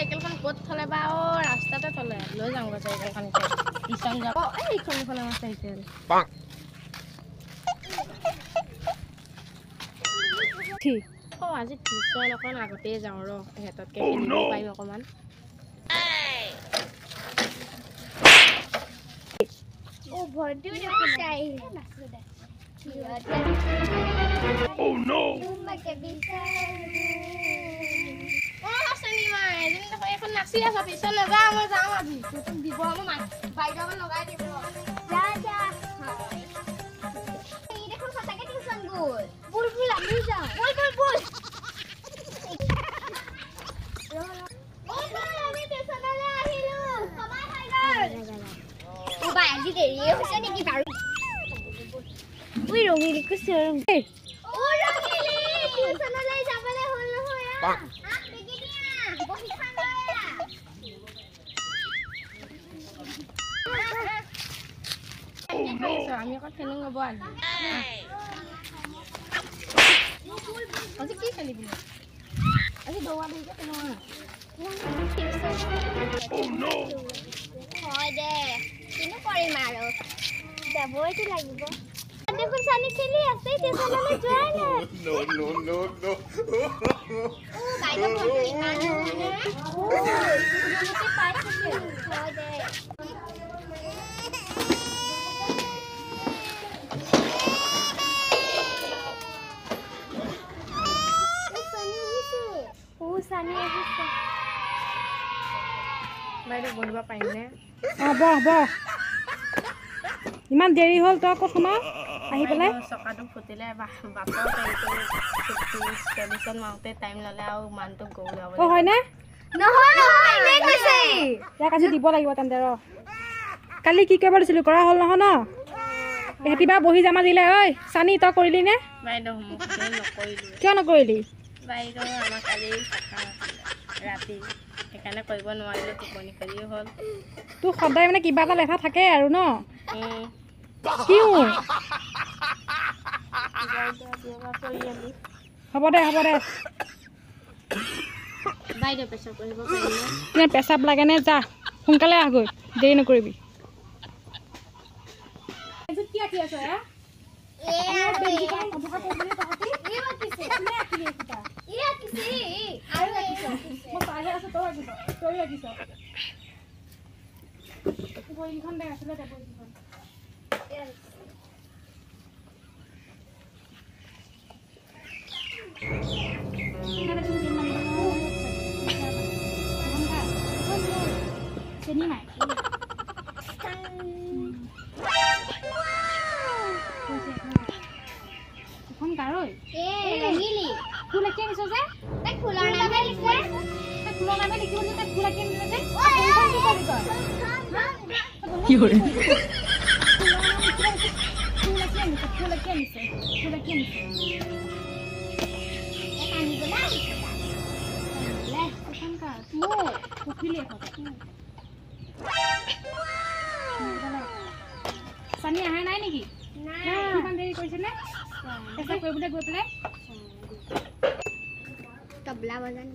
চাইকেলখন ক'ত থলে বা? অ, ৰাস্তাতে থলে। লৈ যাওঁগৈ চাইকেলখন, টিউচন যাওঁ। অ, এইখন এইখন আমাৰ চাইকেল। অ, আজি টিউচন অকণ আগতেই যাওঁ ৰ, এহেঁততকৈ খেলিব পাৰিম অকণমান। নাচি আছ? টিউচন নাযাওঁ মই, যাওঁ আজি। টিউচন দিব মই বাইদেউ লগাই দিব। বল বল, আমিও যাওঁ। বল বল বল, আমি টিউচনলৈ আহিলো। সময় হৈ গ'ল। অ' আজি দেৰিয়ে হৈছে নেকি বাৰু? ঐ ৰঙিলী, কৈছে। অ' ৰঙিলী, টিউচনলৈ যাবলৈ হ'ল নহয়। আহ, বেগি দিয়া, বহীখন লৈ আহ। আমি আকৌ খেলোঁ হ'ব আজি। আজি কি খেলিবি? আজি দৌৰা দৌৰিকে খেলোঁ। হয় দে, কিনো কৰিম আৰু, যাবইতো লাগিব দেখোন। চানি খেলি আছে, টিউচনলৈ যোৱাই নাই। No, no, no, no. বাইদেউ, ফোনটো ইমান নহয়নে? হয় দে। চানি আহিছে। বাইদেউ, বহিব পাৰিমনে? অঁ, বহ বহ। ইমান দেৰি হ'ল, তই ক'ত সোমাৱ আহি পেলাই? চকাটো ফুটিলে, বাটত 40ত মাৰোঁতে টাইম ল'লে আৰু মানুহটোক গৰু যাব। অঁ, হয়নে? নহয় নহয়, এনেই কৈছে। ইয়াক আজি দিব লাগিব তেন্তে। ৰ, কালি কি কৰিব দিছিলোঁ, কৰা হ'ল নহয় ন? এহেঁতি বা বহি জমা দিলে। ঐ চানি, তই কৰিলি নে? বাইদেউ, নকৰিলোঁ। কিয় নকৰিলি? বাইদেউ, আমাৰ কালি সকাম আছিলে ৰাতি, সেইকাৰণে কৰিব নোৱাৰিলোঁ, টোপনি ক্ষতিও হ'ল। তোৰ সদায় মানে কিবা এটা লেঠা থাকে আৰু ন? কি হ'ব দে, হ'ব দে। বাইদেউ, পেচাব কৰিব পাৰিমনে? পেচাব লাগেনে? যা, সোনকালে আহগৈ, দেৰি নকৰিবি। কি আঁকি আছ? তই আঁকিছ? বহীকেইখন দে, আছিলে দে বহীকেইখন। চেনি নাই। এখন গাৰৈ ফুল আঁকি আনিছ যে? ফুলৰ নামে লিখিছে। ফুলৰ নামে লিখিব দিছে, তাই ফুল আঁকি আনিলে যে। কি করে? ফুল আঁকি আনিছে, ফুল আঁকি আনিছে, ফুল আঁকি আনিছে। এখন কাৰ? পখিলি এখন। চানি অহা নাই নেকি? ইমান দেৰি কৰিছেনে পেচাব কৰিবলৈ গৈ পেলাই? তবলা বজান।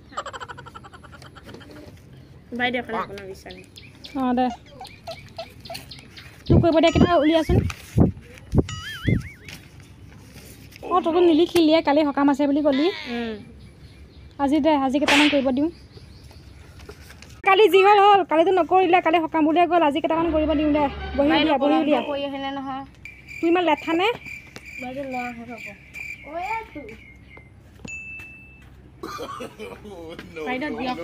বাইদেউ, এখন আপোনাৰ বিচাৰে। অঁ, দে। তোক কৰিব দিয়া কেইটা উলিয়াচোন। অঁ, তইতো নিলিখিলিয়ে, কালি সকাম আছে বুলি ক'লি। আজি দে, আজি কেইটামান কৰিব দিওঁ। কালি যি হ'ল হ'ল, কালিতো নকৰিলে, কালি সকাম বুলিয়ে গ'ল। আজি কেইটামান কৰিব দিওঁ দে। বহি উলিয়া, বহি উলিয়া। কৰি আহিলে নহয়। তোৰ ইমান লেঠা নে? বাইদেউ, লৈ আহোঁ ৰ'ব। বাইদেউ, দিয়ক।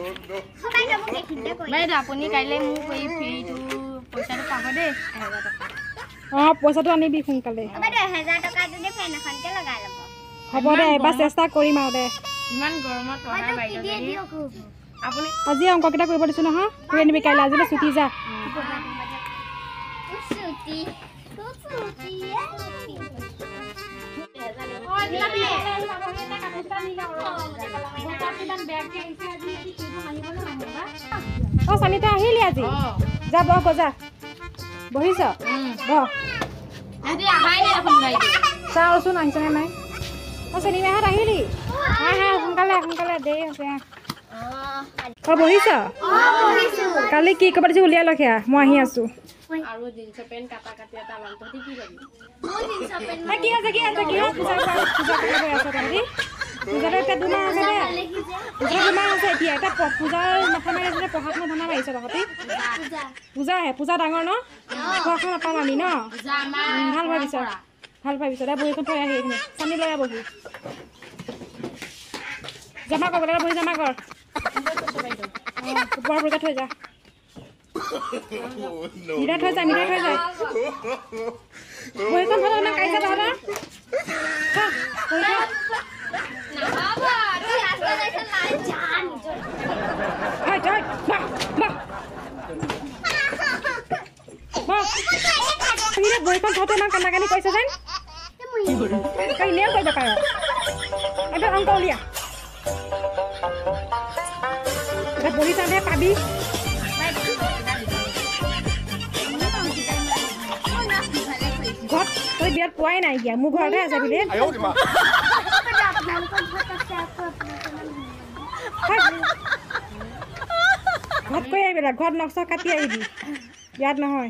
বাইদেউ, আপুনি কাইলৈ মোক এই ফ্ৰীটো পইচাটো পাব দেই, 1000 টকা। অঁ, পইচাটো আনিবি সোনকালে। বাইদেউ, 1000 টকা যদি ফেন এখনকে লগাই ল'ব। হ'ব দে, এবাৰ চেষ্টা কৰিম আৰু দে। ইমান গৰমত পঢ়াই বাইদেউ আপুনি। আজি অংককেইটা কৰিব দিছোঁ নহয়, কৰি আনিবি কাইলৈ। আজিলৈ ছুটি, যা। ছুটি। অঁ, চানিতা আহিলি আজি? যা, বহ গৈ, যা। বহিছ? বহ। চাওঁচোন আহিছেনে নাই। অঁ, চেনিমাহঁত আহিলি? হা হা, সোনকালে সোনকালে, দেৰি হৈছে। অঁ। অ বহিছ কালি কি ক'ব দিছো উলিয়াই লখ সেয়া মই আহি আছো আৰু জিন্স পেন্ট কাটা কাটি এটা লম তহঁতি কি ল'বি কি আছে কি আছে কি পূজা পূজা কৰিব আছে তহঁতি পূজাটো এতিয়া দুমাহ আছে দে পূজা দুমাহ আছে এতিয়া এটা পূজাৰ মাথা মাৰি আছে পঢ়া শুনা ধান্দা মাৰিছ তহঁতি পূজা আহে পূজা ডাঙৰ ন পঢ়া শুনা নাপাম আমি ন ভাল ভাবিছ ভাল ভাবিছ দে বহীখন থৈ আহি এইখিনি চানি লৈ বহি জমা কৰ গোটেই বহি জমা কৰ ওপৰৰ বহীকে থৈ যা মিঠাই থৈ যা মিঠাই থৈ যা বহীখন থৈ ইমান কাজিয়া তহঁতৰ বহীখন থওঁতে ইমান কান্দা কান্দি কৈছে যেন তই এনেও কৰিব পাৰ এবাৰ অংক উলিয়া বহি চাওঁতে পাবি ঘৰত তই বিয়াত পোৱাই নাইকিয়া মোৰ ঘৰতহে আছে বুলি ঘৰত কৰি আহিবি ঘৰত নখ চখ কাটি আহিবি ইয়াত নহয়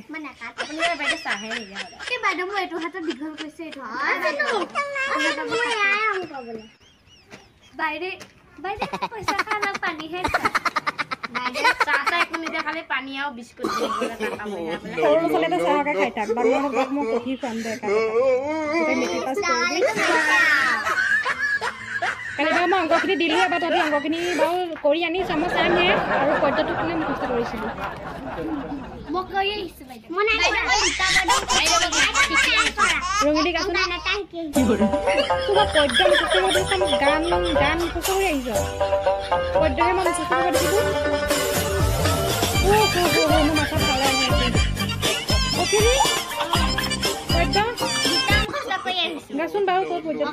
সৰু ছোৱালীয়ে চাহকে খাই থাক ডাঙৰ হওক মই কফি খুৱাম দে কালি বাৰু মই অংকখিনি দিলোঁ এবাৰ তহঁতি অংকখিনি বাৰু কৰি আনিছ মই চামহে আৰু পদ্যটো কোনে মুখস্থ কৰিছিলোঁ ৰঙিলী গাচোন তোৰ পদ্য মুখস্থ কৰিব দিছা মোক গান গান মুখস্থ কৰি আহিছ পদ্যহে মই মুখস্থ কৰিব দিছিলোঁ মোৰ মাথা খালে পদ্য গাচোন বাৰু তোৰ পদ্যটো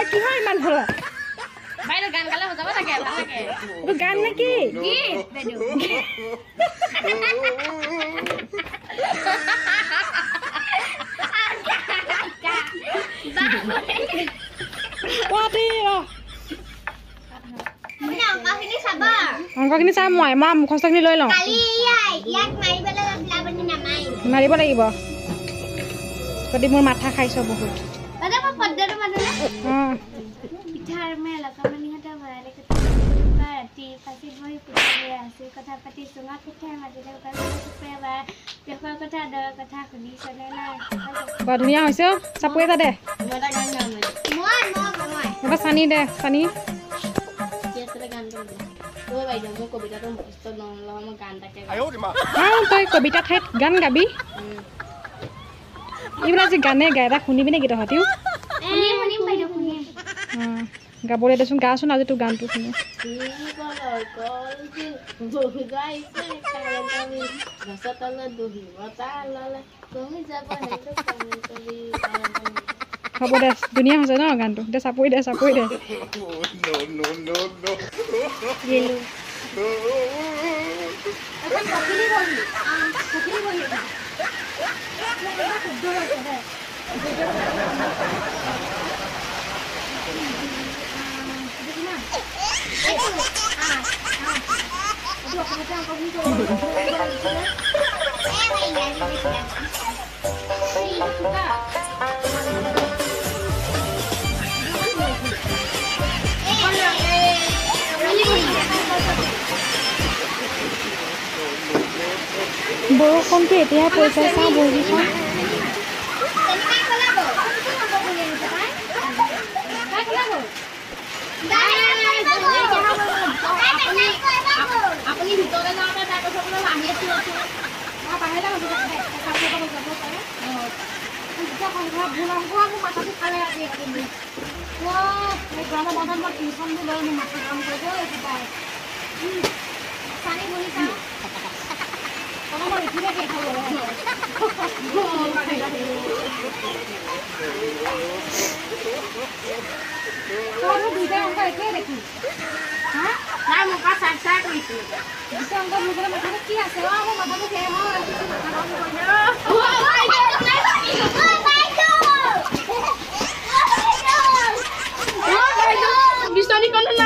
কিহৰ ইমান ভাল এইটো গান নেকি অংকখিনি চাম মই মই মুখস্থখিনি লৈ লওঁ মাৰিব লাগিব যদি মোৰ মাথা খাইছ বহুত বৰ ধুনীয়া হৈছে চাপৰি এটা দে এবাৰ চানি দে চানি তই কবিতা ঠাইত গান গাবি এইবিলাক যে গানে গাই এটা শুনিবি নেকি তহঁতিও গাবলৈ দেচোন গাচোন আজি তোৰ গানটো শুনো হ'ব দে ধুনীয়া হৈছে ন গানটো দে চাপৰি দে চাপৰি দে বৰষুণটো এতিয়াহে পৰিছে চাওঁ বহীখন বিচনীখনো নাই।